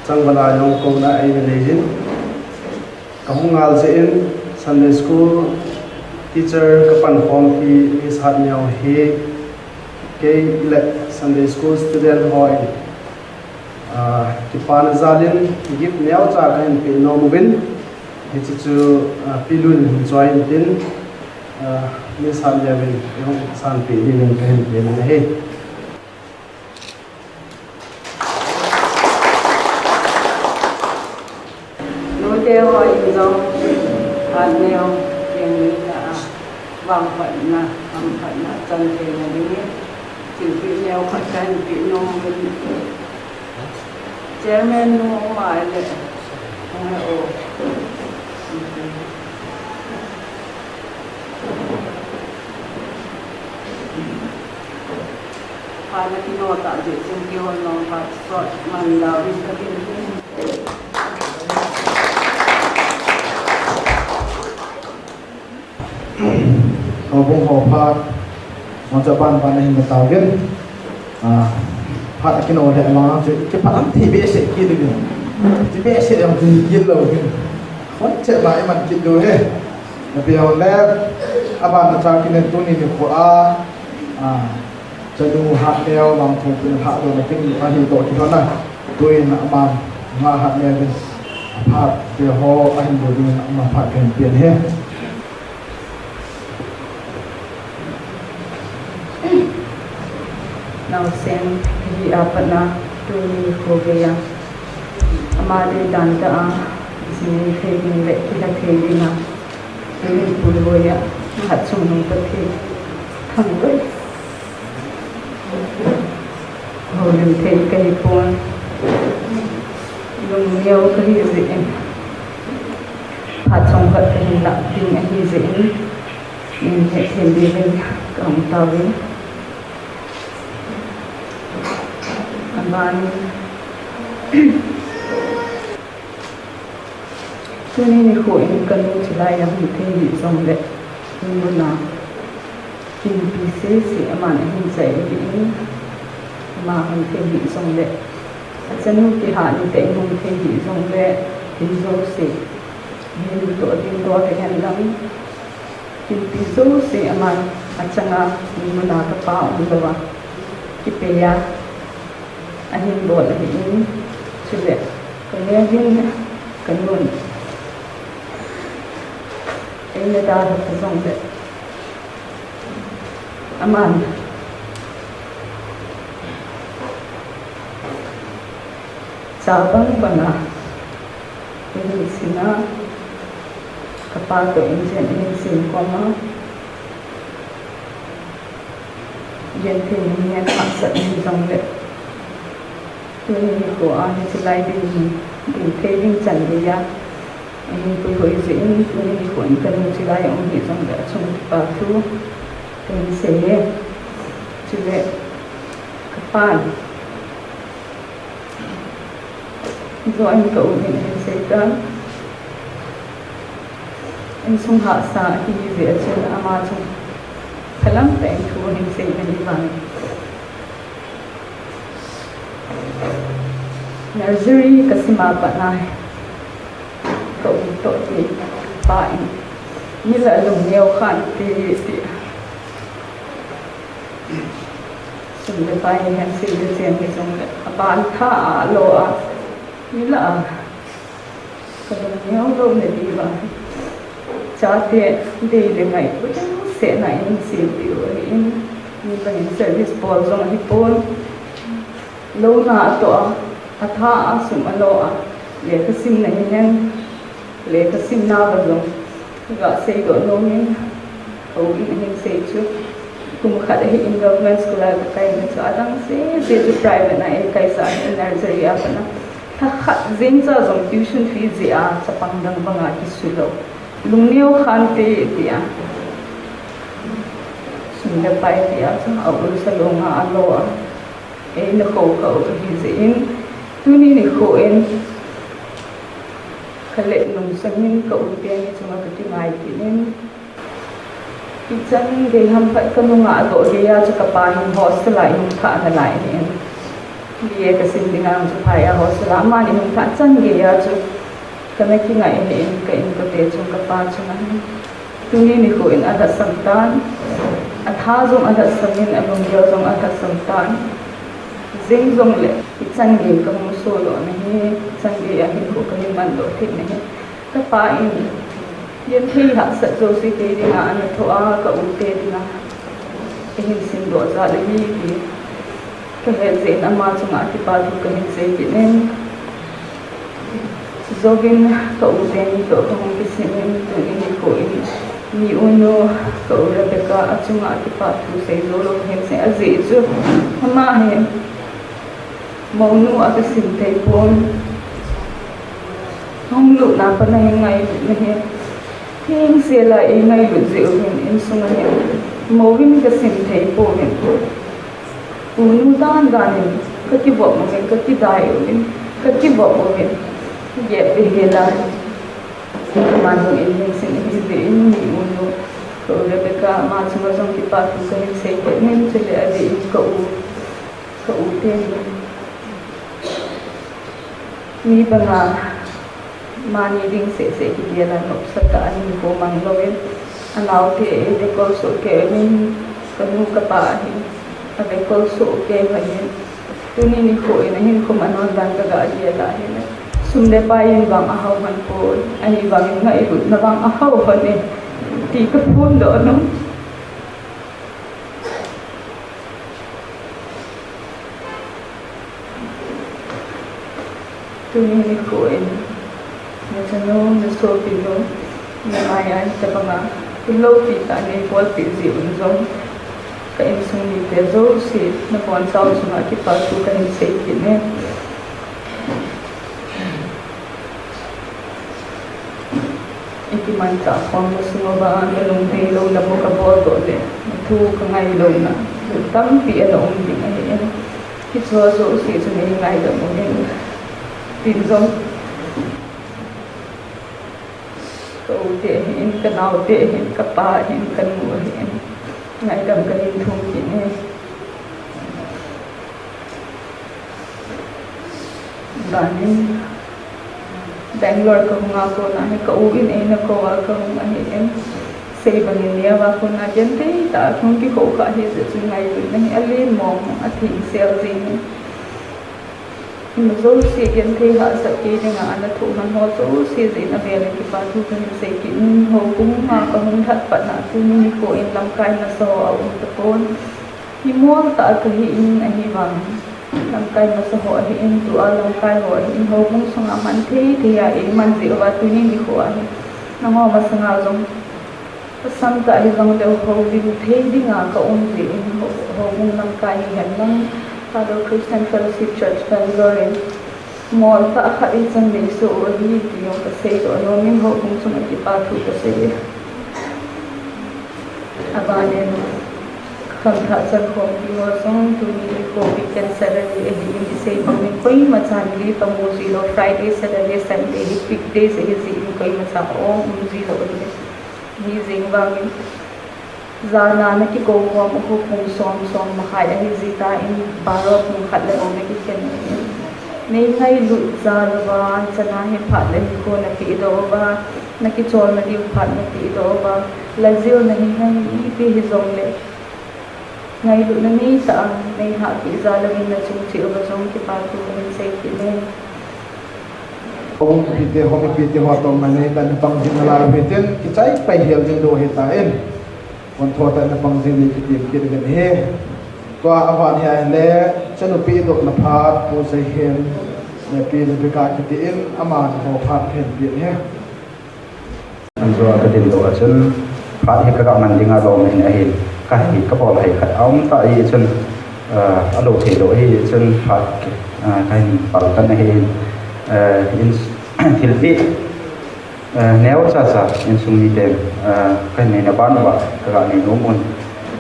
changval a jong kouna eina nei jin. Kahung ngal jeh in Sunday school teacher kapankhompi Miss Hatneo hi kei le Sunday school student ho in, ah, kipana jal in gift neocha kahin pe nom uvin, hiche chu, ah, Pi Lun in hin choi in tin, ah, Miss Hatneo in eihung sanpeh diuvin kahin pe in ahi. Nute ho in jong, Hatneo, Lengmei lah a, vangphatna, hamphatna, chan theina dingin, thilpeh neo khat kahin peh nom uvin. Chairman nu um a le, hung he o. Phat ana kino tah jeh chun kihon nom phat sot man dau in katin. Houbung ho phat, mong cha ban ban ahin na tauvin. Ah, phat akino le vang chu kipah lam thei behseh kit uvin. Thei behseh jong chu kit lou uvin. Hon che ba iman kit lou he. Na pe hon le, aban na cha kine tuni nikho a, ah, Chanu Hatneo, Vangthongpi lhahdohna ding ahi toh kilhon a, tuin aman Nungah Hatneo in aphat te ho ahin bol dingin ama phat kahin pen ahi. Naosen hi apat na tuni nikho geiya ama dei dan tah a jinei thei ding le kilha thei ding a, tuni nikho geiya hatchungnung Pathen thangvah Houlim thei kahi pon. Lungneo kahi jeh in, phat chomkhat kahin lah ding ahi jeh in, neihin hethem diuvin kahung taovin. Aban in, tuni nikho in kanu chilai ahung thei hih jongle, in muna kin pi sese aman ahin chai ahin, ama hung thei hih jongle, achanu kihah ni tah in hung thei hih jongle, in jouse, hin toh ding doh te hen lang, kin pi jouse aman achanga, in muna kapa umlouva kipei a ahin bol ahin, chule kaneo hin kanun eina dalha ta jongle, aman cha bang banga eihin sin a, kapa toh in jen eihin sin khom a, genthei nei ngen hahsat nei jongle, tuni nikho a hiche lai ding, ding thei ding chan geiya ahin puihoi jeh in, tuni nikho in kanu chilai aum hih jongle achung kipa thu kahin sei e. Chule kapan, joh in ka u hin ahin seitan, insung hahsa ahi jeh a chun ama chun phalam tah in thu ahin sei in ahivangin, nursery kasima pat a ka u toh keipa in, mi lah lungneo khante, tia sum le pai hensei le chen hijongle, aban tha a alo a, mi lah a kalungneo louna diuva chate dei le ngai puteng sehna in sempeh u ahin, mi bangin service bol jong ahipon, louna atoh a, atha a, sum alo a, lekha simna hihen, lekha simna va jong ka seidoh nomin, ka u in ahin sei chu, kum khat ahin government school a kakaina chu, adang sese chu private a eikaisah ahin, nursery a pat a, lha khat jeng cha jong tuition fee jeh a chapang dang banga kisulou, lungneo khante, tia sum le pai tia chu a-ul salonga alo a, eina khoukhah u ahijeh in, tuni nikho in khalet nungsangin ka u teni chunga kakingai kit in, ichan gei ham khat kanunga adoh geiya chu kapa hin hostel a ihung thah nalai ahin, B A kasim dinga chu phai a hostel a aman ihung thah chan geiya chu kana kingai ahin, ka inkote chunga kapa chunga hin tuni nikho in alhasam tan, atha jong alhasam in, alunggel jong alhasam tan. Jeng jongle ichan gei kahung sodoh nahi, ichan gei a hinkho kahin mandoh thei nahi. Kapa in genthei hahsat jouse kei dinga ana thoh a, ka u te dinga eihin simdoh jal ahi ti kahet jeh in ama chunga kipa thu kahin sei kit in. Chujouvin ka u teni toh kahung kisim in, tuni nikho in mi unu ka u Rebecca a chunga kipa thu sei joulou kahin sei, ajeh chu ama hi mounu a kasim thei pon, hung lutna pat a hin ngailut nahi, thengsel a eingailut jeh uvin insunga hin mouvin kasim thei pouvin. Unu dan dan in kakivop uvin, kakidai uvin, kakivop uvin, gep behseh a, aman jong in hin sin ahijeh in, mi unu ka u Rebecca ama chunga jong kipa thu kahin sei kit in, chule adeh in ka u, ka u teni mi banga mani ding sehseh kigel a nopsah tah a hinkho mang louvin, anaote eivekol soh kei uvin, kanu kapa ahin avekol soh kei uvin, tuni nikho in ahinkhum anon dan kaga gel a ahile, sum le pai in vang ahao lhon poi, ahivangin ngailutna vang ahao lhon e ti kaphondoh nom. Tuni nikho in nachanu, nasopinu, namai a hitobanga loupi tah neibolpeh jeh un jong Ka insung mite jouse, nabonchauva chunga kipa thu kahin sei kit e. Ikimanchah khom na sunguva, nalungdei lou lam u kabol doh le, nathu kangai louna, tampi ana um ding ahi e. Hicheho jouse chu nei ngaidam uvin. Tin jong, ka u te ahin, ka nao te ahin, ka pa ahin, ka nu ahin, ngaidam kahin thum kit e. Banin, Bangalore kahunga kona hi ka u in eina kouva kahung ahi e. Sei bangin neo a kona genthei tah a kahung kikou kha ahi jeh chun ngailutna hi alen mong mong a thengsel jeng e. Ima jouse genthei hahsat kei dinga ana thoh man ho jouse jeh in avel in kipa thu kahin sei kit in, houbung a kahung lhat pat na tuni nikho in lamkai masa ho aum tapon. Mi mol tah kahi in ahivang, lamkai masa ho ahi in, tua lamkai ho ahi in, houbung sunga man thei thei a eiman jeh uva tuni nikho a hi nangho masanga jong asam tah hijongleu houlim thei dinga ka um jeh in, ho-, houbung lamkai hihen lang, Father Christian Fellowship Church Bangalore in mol tah khat in chan nei soh u ahi ti jong kasei doh nom in, houbung chunga kipa thu kasei e. Abanin, khangthah chan khompi ho jong tuni nikho weekend Saturday ahi in, isei bangin koimachan leave amu jilou, Friday, Saturday, Sunday hi weekdays ahi jeh in koimacha aum um jilou ahi. Hijeng vangin, jana nakikou khom u khu pung som, som makhai ahi jeh tan, baro pung khat le ho nakikhen in. Nei ngailut jal uva, chana hi phat le nikho napeh doh uva, nakicholna diu phat napeh doh uva, lajilna hi ngai ipi hijongle, ngailutna neitah a nei hahpeh jal uvin nachung cheh uva jong kipa thu kahin sei kit e. Houbung mipite ho, mipite ho toh ngai neitah a napang jing nalai uhitin, kichai pai hel jing diu ahitan, pontho tah a napang jing ding kitem kit uvin ahi. Tua aban hi ahile, chanu pehdohna phat Pu Seihen le Pi Rebecca kiti in, amani ho phat kahin peh ahi. Anjo a kadindoh a chun, phat hi kaga man dinga lom in ahin, kahi kabol hei khat aum tah ahi chun, ah, alou thei lou ahi chun, phat, ah, kahin paltan ahin, ah, in, thilpeh, ah, neocha cha insung miten, ah, kahin neina ban uva kaga nei nom un,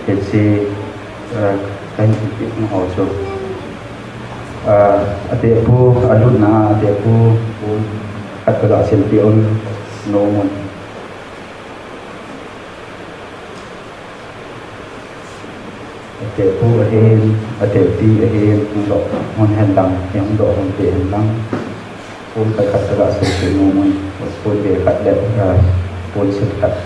hiche, ah, kahin thilpeh ho chu, ah, atehpu, alutna a atehpu, pu khat kaga silpeh un, nom un. Atehpu ahin, atehpi ahin, hungdoh un hen lang, hungdoh un te hen lang. Pon khat khat kaga silpeh nom un, pon be khat le, ah, pon sil khat.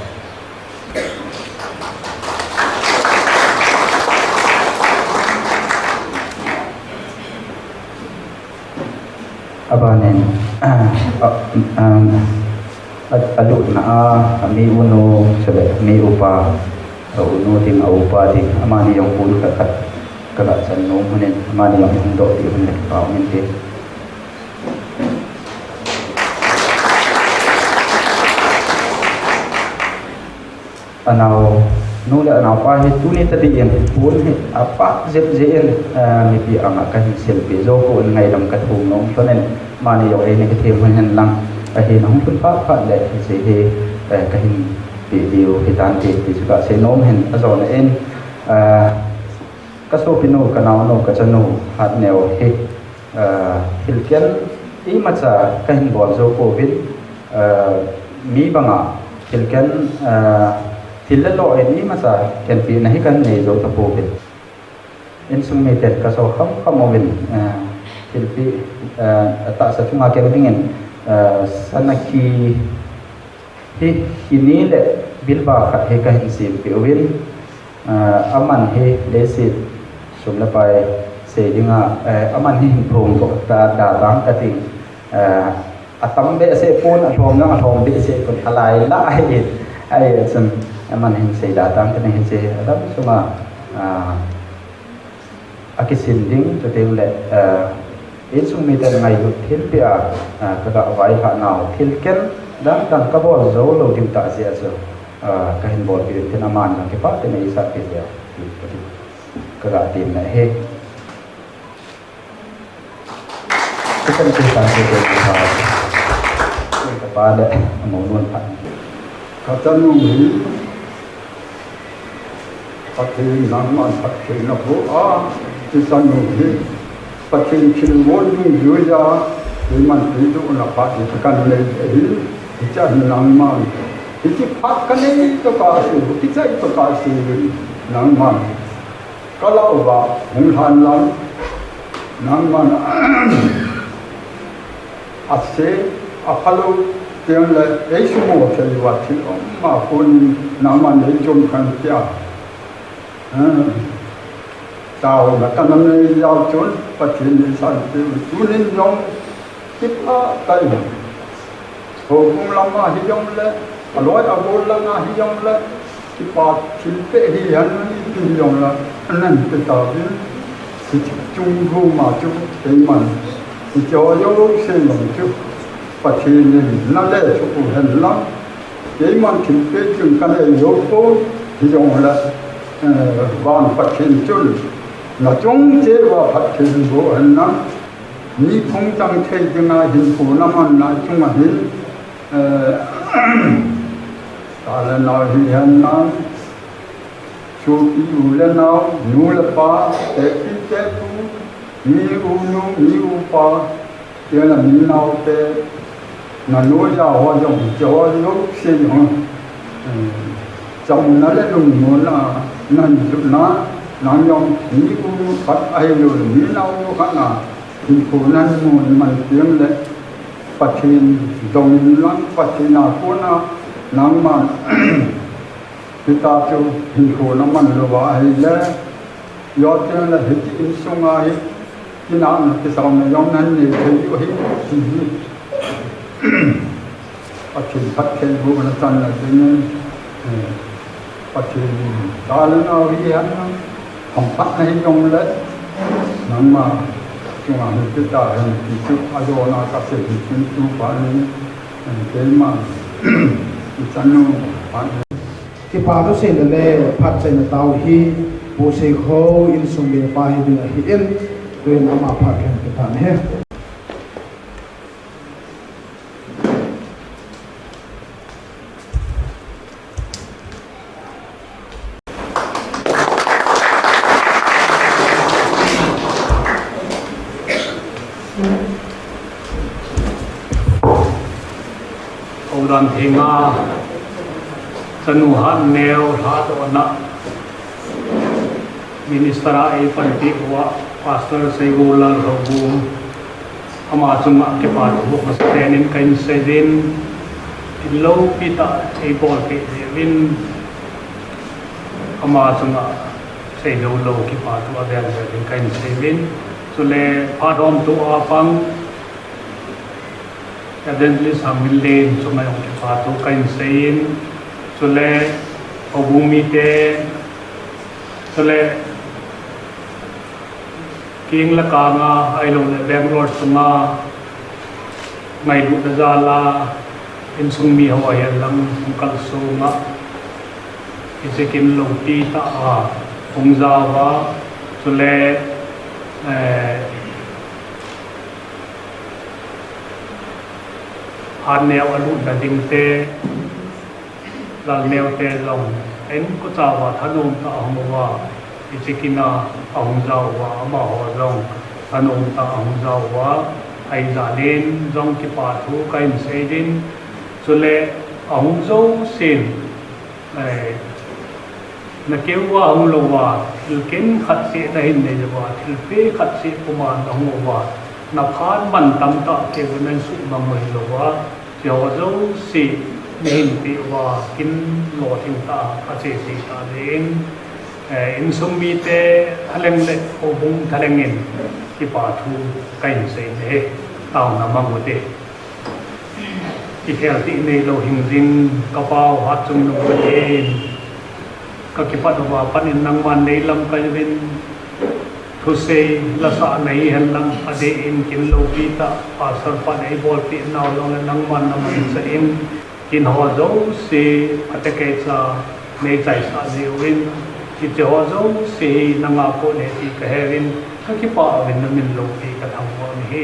Abanin, ah, ah, ah, a, alutna a, ami unu, chule ami upa, a unu ding, a upa ding, amani jong pon khat khat kaga chan nom un, amani jong hungdoh peh un le kipa um inte. Anaonu le anaopa hi tuni tadih in pon hi apah jep jeh in, ah, mipi anga kahin silpeh jou pon, ngaidam kathum nom lhon in, amani jong eina kithem un hen lang, ahin ahung lhun phat phat le hiche hi, eh, kahin peh diu hitante ti chu kasei nom in, ajona in, ah, kasopinu, kanaonu, kachanu Hatneo hi, ah, thilkhen imacha kahin bol jou pouvin, ah, mi banga thilkhen, ah, thil le lo in imacha khenpehna hi kahin nei jou tapouvin. Insung miten kaso kham kham uvin, ah, thilpeh, ah, atahsa chunga keng dingin, ah, sana khi hi, khi ni le bilba khat hi kahin sempeh uvin, ah, aman hi leiset sum le pai sei dinga, eh, aman hi hin phong doh ta, da tang kating, eh, atam behseh pon, alhom jong alhom behseh pon, alai lah ahi, ahi chun aman hin sei da tang kating hiche adam sunga, ah, akisin ding, chuteng le, eh, insung miten ngailut thilpeh a, eh, kaga vailhah nau, thilkhen dang dang kabol jou lou diu tah jeh a chu, eh, kahin bolpeh uvin tin, aman jong kipah tah in eisatpeh jeh a, ti kati. Ka ga tin na he. Ka kan tu san tu tu ka. Ka pa le, amo non pa. Ka chanu hi, Pathen nangman phatthei naboh a, ka chanu hi, Pathen thilbol dungjuiya, keiman thilbol na phat hi ka kan nei ahi, hiche hi nangman. Hiche phat ka nei toh ka sei, hiche toh ka sei, nangman. Ka lah uva, hung lhan lang, nangman, ase, aphalou, teng le, ei sumo thei uva thil um a konin, nangman ei chom khan tia. Hmm. Taona ka na nei jal chun, Pathen in san tiu, tunin jong, Kipah tah in. Houbung lama hijongle, aloi agol lama hijongle, kipa thilpeh hi han ipi hijongle, anan pe tauvin, hiche chung guma chu, keiman, hiche ho jouse jong chu, Pathen in nale chu u hen lang, keiman thilpeh chun kanei jou pon, hijongle, eh, van Pathen chun, nachung cheh uva phatthei boh hen lang, Mi phung chang thei dinga hinkho naman lai chunga hin, eh, cha le nao hihen lang, sopi u le nao, nu le pa, tepi tepu, mi u nu, mi u pa, teng le mi nao te, nanoiya ho jong, hiche ho jouse jong, eh, chamna le lungmonna, nanjutna, nang jong, mi u nu khat ahilou le, mi nao nu khat na, Hinkho nan mun man teng le, Pathen dongin lang, Pathen a kona nangman hitia chu hinkho naman louva ahile, jou teng le hiti insunga hi, kinahna kisauna jong nan nei thei u ahi, ti hi. Pathen phattheibohna channa dingin, eh, Pathen in, cha le nao hihen lang, hamphatna hijongle, nangma chunga hin peh tahen ti chu ajona kasei hin tin tu phat in, eh, keima, ichanu phat in. Kipa thuseina le phatchaina tao hi, Pu Seikho insung mipa hiding ahin, tuin ama phat kahin pe tan ahi. Houdan thenga, chanu hatneo lhadohna, Minister a eipanpi uva, Pastor Seigolal Houbung, ama chunga kipa thu masapen in kahin seiyin, thil loupi tah eibolpeh jeh uvin, ama chunga seilou lou kipa thu avel vel in kahin seiyin, chule phat hom tua pang, Evangelist Hangminlen chunga jong kipa thu kahin seiyin, chule houbung mite, chule keng le kanga, ahilouleh Bangalore sunga, ngailutna jal a, insung mi ho hihen lang, hung kalsong a, hiche kin loupi tah a, hung jao uva, chule, eh, Hatneo alutna ding te, Lalneo te jong, inkocha uva thanom tah a ahung uva, hiche kin a ahung jao uva, amaho jong thanom tah a ahung jao uva, ahi jal in jong kipa thu kahin seiyin, chule ahung jousen, eh, Nakeu a hung louva, thil ken khat seh nahin nei louva, thilpeh khat seh puma nahung uva, naphat mantam tah keu nahin suhmang u hilouva, hicheho jouse nahin peh uva, kin lolhing tah a kasei sei tah jeh in, eh, insung mite thalheng le houbung thalheng in kipa thu kahin sei e, taona mang ute. Kikhel tih neilou hing jing, kapau Hatchungnung Pathen, kakipat uva pat in nangman neilamkai uvin, thusei lasah nahi henlang, adeh in kin loupi tah, pastor pan eibolpeh nau jongle nangman namansah in, kin ho jouse phatecha neichaisah jeh uvin, Hiche ho jouse hi nanga kona ahi ti kaheuvin, kakipah uvin namin loupi kathangvah nahi.